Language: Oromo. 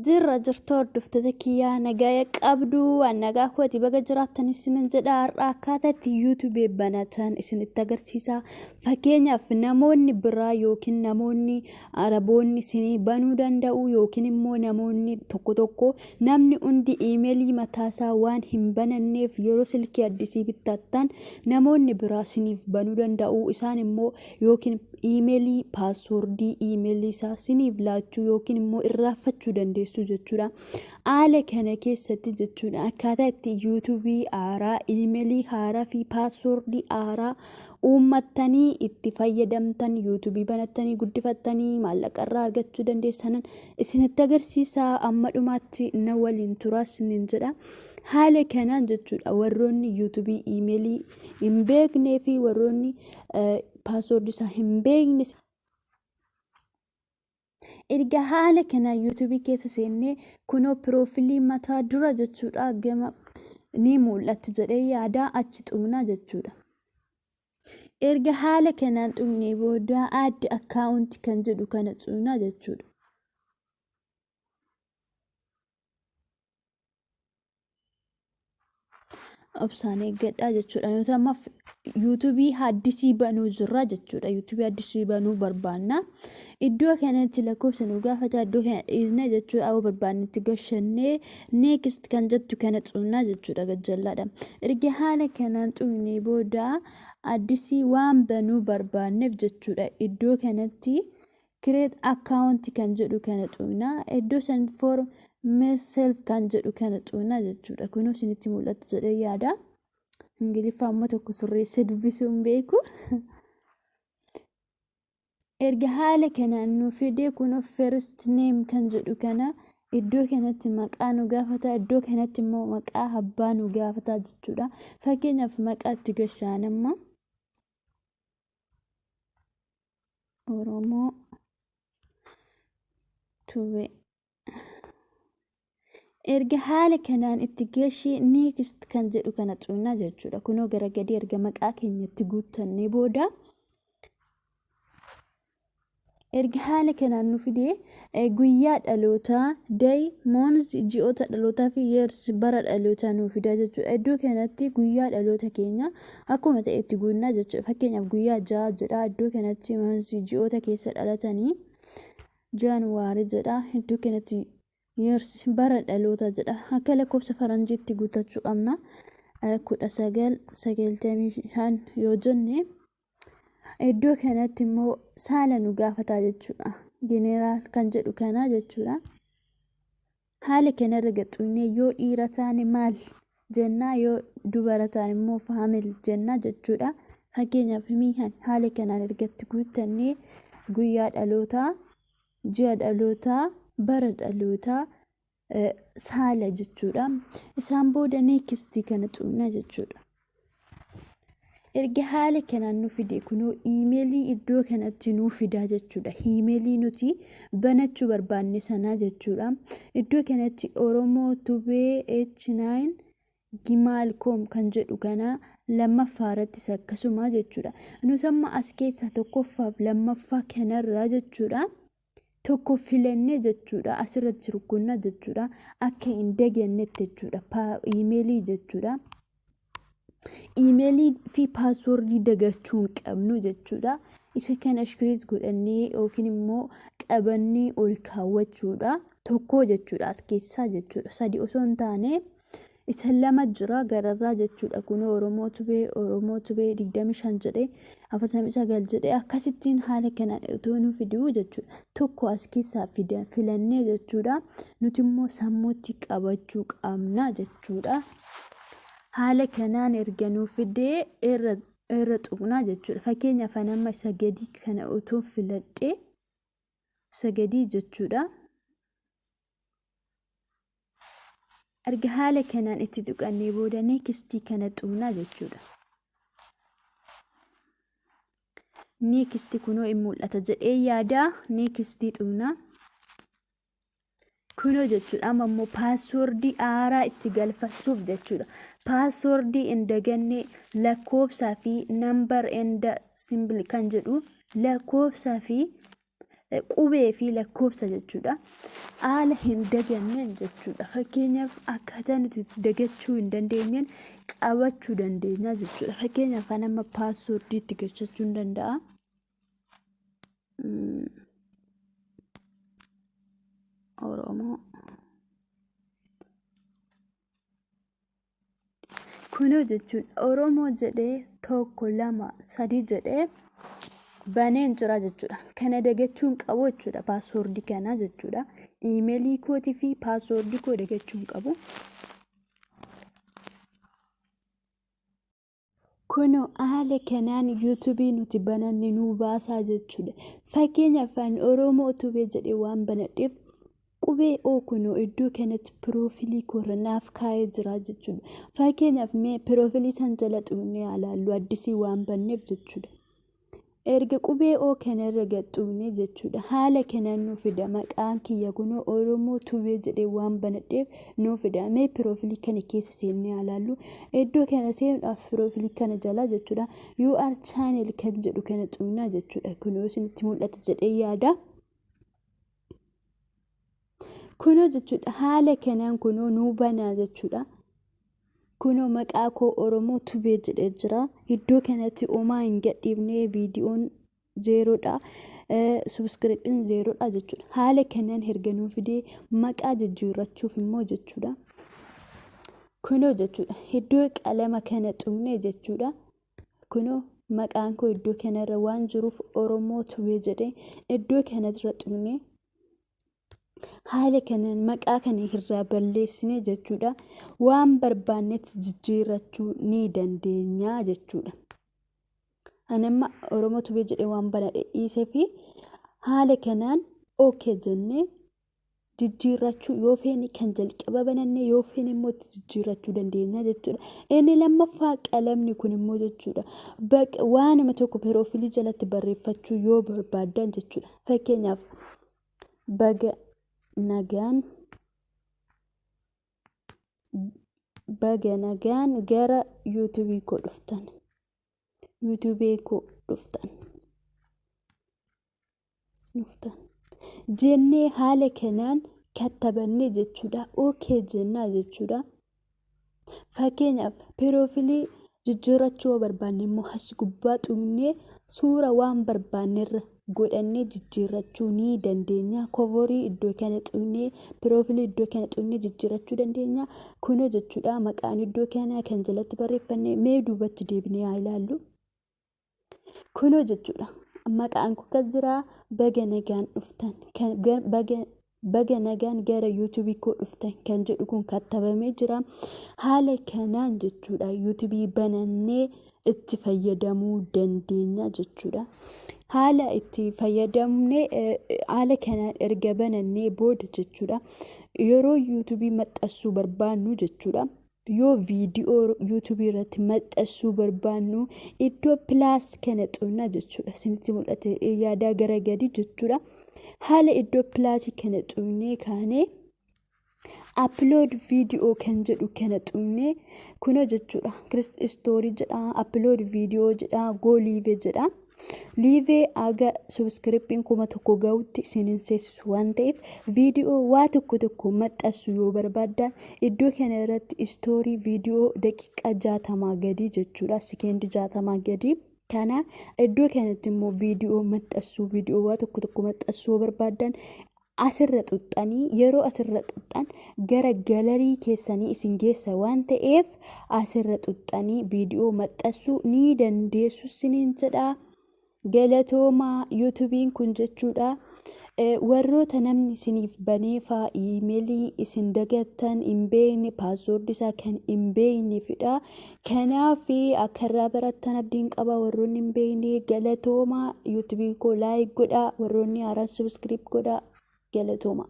Jirra jirtu hordoftoota kiyyaa, nagaya qabdu? Waan nagaa kooti, baga jiraattan isinin jedha. Har'a akkaataa itti YouTube banatan isinitti agarsiisa. Fakkeenyaaf, namoonni biraa yookiin namoonni Araboonni isinii banuu danda'u, yookiin immoo namoonni tokko tokko, namni hundi iimeelii mataasaa waan hin bananneef, yeroo silkii addisii bittattan namoonni biraa isiniif banuu danda'u. Isaan immoo yookiin iimeelii, paaswoordii iimeelii isaa siniif laachuu yookiin immoo irraanfachuu dandeessu jechuudha. Haala kana keessatti jechuudha, akkaataa itti yuutuubii haaraa, iimeelii haaraa fi paaswoordii haaraa uummattanii itti fayyadamtan, yuutuubii banattanii guddifattanii maallaqa irraa argachuu dandeessanan isinitti agarsiisa. Amma dhumaatti na waliin turaa isiniin jedha. Haala kanaan jechuudha, warroonni yuutuubii iimeelii hin beeknee fi warroonni paaswoordii isaa hin beekne. Erga haala kanaan yuutuubii keessa seennee, kunoo piroofilii mataa dura jechuudha, gama ni mul'atti jedhee yaada, achi tuqnaa jechuudha. Erga haala kanaan tuqnee booda add account kan jedhu kana tuqnaa jechuudha. Obsaan eeggadhaa jechuudha. Nuti amma yuutuubii haddisii banuu jirra jechuudha. Yuutuubii haddisii banuu barbaanna. Iddoo kanatti lakkoofsa nu gaafata, iddoo kana dhiisna jechuudha. Yoo barbaannetti gashannee next kan jettu kana tuqnaa jechuudha gajjallaadha. Erga haala kanaan tuqnee booda addisii waan banuu barbaanneef jechuudha. Iddoo kanatti create account kan jedhu kana tuqna. Iddoo san for myself kan jedhu kana tuqna jechuudha. Kunoo isinitti mul'atu jedhee yaada. Ingiliffa amma tokko sirreessee dubbisuu hin beeku. Erga haala kanaan nu fidee, kunoo first name kan jedhu kana, iddoo kanatti maqaa nu gaafata, iddoo kanatti immoo maqaa abbaa nu gaafata jechuudha. Fakkeenyaaf, maqaa itti gashaan amma Oromoo Tube. Erga haala kanaan itti gashee next kan jedhu kana tuqnaa jechuudha. Kunoo gara gadii erga maqaa keenyatti guuttannee booda, erga haala kanaan nu fidee, guyyaa dhalootaa, day, month, ji'oota dhalootaa fi years, bara dhalootaa nu fidaa jechuudha. Iddoo kanatti guyyaa dhaloota keenya akkuma ta'e itti guunnaa jechuudha. Fakkeenyaaf, guyyaa 6 jedha. Iddoo kanatti month, ji'oota keessa dhalatanii, January jedha. Iddoo kanatti years, bara dhaloota jedha. Akka lakkoofsa faranjiitti guuttachuu qabna. 1995 yoo jenne, iddoo kanatti immoo saala nu gaafataa jechuudha. Gender kan jedhu kana jechuudha. Haala kanarra gaxuunee yoo dhiira taane male jennaa, yoo dubara taane immoo female jennaa jechuudha. Fakkeenyaaf, miihan haala kanaan ergatti guuttannee, guyyaa dhalootaa, ji'a dhalootaa, bara dhalootaa, saala jechuudha. Isaan booda next kana tuqna jechuudha. Erga haala kanaan nu fide, kunoo iimeelii iddoo kanatti nuu fidaa jechuudha. Iimeelii nuti banachuu barbaanne sanaa jechuudha. Iddoo kanatti Oromoo Tubee H9 gmail.com kan jedhu kana, lammaffaa irrattis akkasuma jechuudha. Nuti amma as keessaa tokkoffaaf lammaffaa kanarraa jechuudha. Tokko filannee jechuudha, asirratti rukunna jechuudha, akka hin dagannetti jechuudha, iimeelii jechuudha. Iimeelii fi paaswoordii dagachuu hin qabnu jechuudha. Isa kana screenshot godhannee yookiin immoo qabannee ol kaawwachuudha. Tokko jechuudha as keessaa jechuudha. Sadi osoo hin taane isa lama jira gararraa jechuudha. Kun Oromoo Tubee, Oromoo Tubee 25 jedhee, 49 jedhee, akkasittiin haala kanaan otoo nu fiduu jechuudha. Tokko as keessaa filannee jechuudha. Nuti immoo sammuutti qabachuu qabna jechuudha. Haala kanaan erga nuu fidee irra tuqnaa jechuudha. Fakkeenyaaf, ani amma isa gadii kana otoo filadhee, isa gadii jechuudha. Erga haala kanaan itti tuqannee booda next kana tuqnaa jechuudha. Next kunoo in mul'ata jedhee yaada, next tuqnaa. Kunoo jechuudha, amma immoo paaswoordii haaraa itti galfachuuf jechuudha. Paaswoordii hin daganne, lakkoofsaa fi number and symbol kan jedhu, lakkoofsaa fi Qubee fi lakkoofsa jechuudha. Haala hin daganneen jechuudha. Fakkeenyaaf akkaataa nuti dagachuu hin dandeenyeen qabachuu dandeenya jechuudha. Fakkeenyaaf kan amma passwordii itti galchachuu hin danda'a. Oromoo. Kunoo jechuudha Oromoo jedhee 1 2 3 jedhee baneen jira jechuudha. Kana dagachuu hin qabu jechuudha passwordii kana jechuudha. Iimeelii kootii fi passwordii koo dagachuu hin qabu. Kunoo haala kanaan yuutuubii nuti bananne nuu baasaa jechuudha. Fakkeenyaaf ani Oromoo Tube jedhee waan banadheef qubee O kunoo iddoo kanatti piroofilii koorra naaf kaa'ee jira jechuudha. Fakkeenyaaf mee piroofilii san jala xuqnee haa laallu addisii waan banneef jechuudha. Erga qubee O kana irra gad xuqnee jechuudha. Haala kanaan nuu fida. Maqaan kiyya kunoo Oromoo Tube jedhee waan banadheef nuu fida. Mee piroofilii kana keessa seennee haa laallu. Iddoo kana seenuudhaaf piroofilii kana jala jechuudha. UR channel kan jedhu kana xuqnaa jechuudha. Kunoo isinitti mul'ata jedhee yaada. Kunoo jechuudha haala kanaan kunoo nuu banaa jechuudha. Kunoo maqaa koo Oromoo Tubee jedhee jira. Iddoo kanatti homaa hin gadhiifne viidiyoon zeeroodha. Subscription zeeroodha jechuudha. Haala kanaan erga nuu fidee maqaa jijjiirrachuuf immoo jechuudha. Kunoo jechuudha iddoo qalama kana tuqne jechuudha. Kunoo maqaan koo iddoo kanarra waan jiruuf Oromoo Tubee jedhee iddoo kanarra tuqne haala kanaan maqaa kana irraa balleessine jechuudha. Waan barbaannetti jijjiirrachuu ni dandeenya jechuudha. Ani amma Oromoo Tubee jedhee waan banadhe dhiisee fi haala kanaan ok jennee jijjiirrachuu yoo feene kan jalqaba bananne yoo feene immoo itti jijjiirrachuu dandeenya jechuudha. Inni lammaffaa qalamni kun immoo jechuudha. Baqa waanuma tokko piroofilii jalatti barreeffachuu yoo barbaaddan jechuudha. Fakkeenyaaf baga nagaan baga nagaan gara yuutuubii koo dhuftan. Yuutuubii koo dhuftan. Dhuftan. Jennee haala kanaan kattabannee jechuudha. Okay jennaa jechuudha. Fakkeenyaaf piroofilii jijjiirrachuu yoo barbaanne immoo as gubbaa tuqnee suura waan barbaannerra godhannee jijjiirrachuu ni dandeenya. Kovorii iddoo kana tuqnee piroofilii iddoo kana tuqnee jijjiirrachuu dandeenya. Kunoo jechuudha maqaan iddoo kana kan jalatti barreeffanne mee duubatti deebinee haa ilaallu. Kunoo jechuudha maqaan koo akkas jira baga nagaan dhuftan baga baga nagaan gara yuutuubii koo dhuftan kan jedhu kun kattabamee jira. Haala kanaan jechuudha yuutuubii banannee itti fayyadamuu dandeenya jechuudha. Haala itti fayyadamne haala kanaan erga banannee booda jechuudha yeroo yuutuubii maxxansuu barbaannu jechuudha. Yoo viidiyoo YouTube irratti maxxansuu barbaannu iddoo plus kana tuqna jechuudha. Isinitti mul'ate yaadaa gara gadi jechuudha. Haala iddoo plus kana tuqnee kaanee upload video kan jedhu kana tuqnee kunoo jechuudha. Kirist story jedha, upload video jedha, go live jedha. Live haga subscription 1000 gahutti isin hin seessisu waan ta'eef viidiyoo waa tokko tokko maxxansu yoo barbaaddan iddoo kana irratti istoorii viidiyoo daqiiqaa 60 gadii jechuudha sekeendii 60 gadii kana iddoo kanatti immoo viidiyoo maxxansuu viidiyoo waa tokko tokko maxxansuu yoo barbaaddan asirra xuxxanii yeroo asirra xuxxan gara galarii keessanii isin geessa waan ta'eef asirra xuxxanii viidiyoo maxxansuu ni dandeessu isiniin jedha. Galatoomaa yuutuubiin kun jechuudha. Warroota namni isiniif banee faa iimeelii isin dagattan hin beekne paaswoordi isaa kan hin beeknefidha. Kanaaf akka irraa barattan abdiin qaba warroonni hin beekne galatoomaa yuutuubii koo laayik godhaa warroonni haaraan subscribe godhaa galatoomaa.